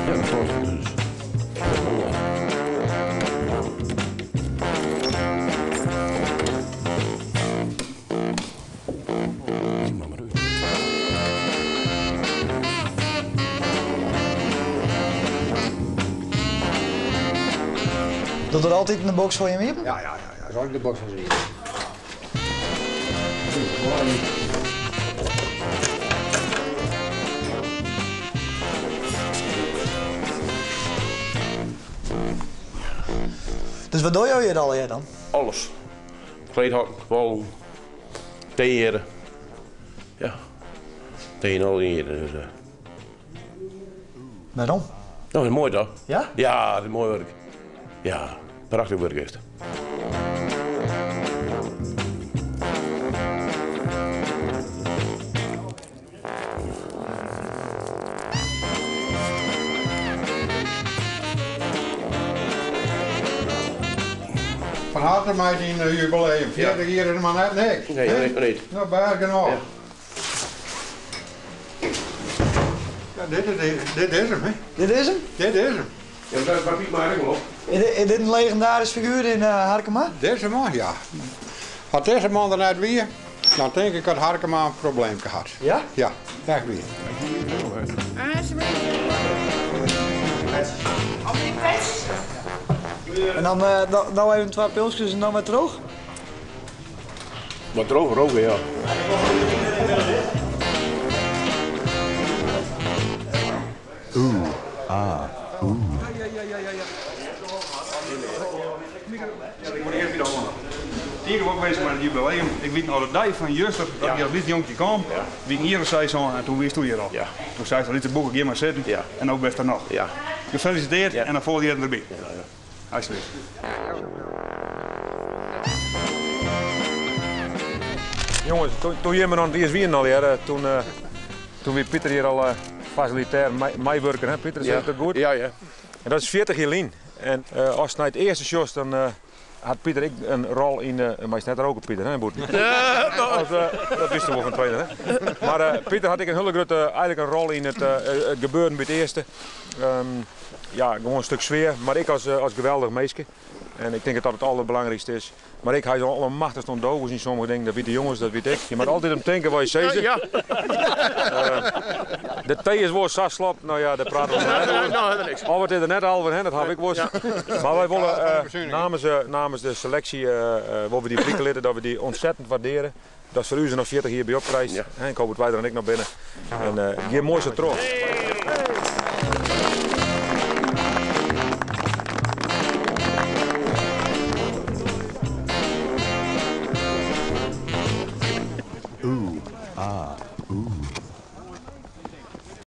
Ja, dat klopt. Dus. Docht er altyd in de boks foar jim iepen? Ja, ja, ja, ja. Zal ik de box van zien. Dus wat doe je hier al dan? Alles. Kleedhakken, wallen, thee Ja. Thee en al hier. Dus, Waarom? Dat is mooi toch? Ja? Ja, dat is mooi werk. Ja, prachtig werk is het. Van harte mij die jubileum. 40 jaar is maar net niks. Nee, nee, nee. Nou, bijna genoeg. Ja. Ja, dit is hem, hè? Dit is hem? Dit is hem. Ja, daar is Piet maar op. Is dit een legendarisch figuur in Harkema? Deze man, ja. Als deze man er net weer, dan denk ik dat Harkema een probleem gehad. Ja? Ja, echt weer. En dan nou even twee pilsjes en dan weer terug? Wat droog roken, ja. Oeh, ah, oeh. Ja. Ik moet eerst weer allemaal. Hier ook geweest met het jubileum. Ik weet nog de dag van Juster, dat ik als lief jongetje kwam. Ja. Wie ik hier zei zo, en toen wist u hier al. Ja. Toen zei ze, liet de boeken hier maar zitten. Ja. En ook best er nog. Ja. Gefeliciteerd Ja. en dan volgende jaar erbij. Ja, ja. Alsjeblieft. Jongens, toen je me nog eerst wien al, ja, toen wie Pieter hier al facilitair meewerken, hè? Pieter, is Ja. dat goed? Ja, ja. En dat is 40 jaar lien. En als het naar het eerste shot, dan had Pieter ik een rol in, maar is net roken Pieter, hè, Boet? Ja, Als, dat wisten we wel van trainer, hè? Maar Pieter had ik een hele grote, eigenlijk een rol in het gebeuren bij het eerste. Ja, gewoon een stuk sfeer, maar ik als geweldig meisje. En ik denk dat dat het allerbelangrijkste is. Maar ik, hij is al allemachtigst ondogen in sommige dingen. Dat weet de jongens, dat weet ik. Je moet altijd om denken wat je zegt. Ja, De thee is wel zo slap. Nou ja, daar praten we net over. Nou, dat niks. Albert is er net al hè, dat heb ik wel. Ja. Maar wij willen namens de selectie willen we die blikken leren dat we die ontzettend waarderen. Dat is voor u nog 40 hier bij opkrijgt. Ja. Ik hoop dat wij er en ik nog binnen. En hier mooi zo terug. Oeh, ah, oeh.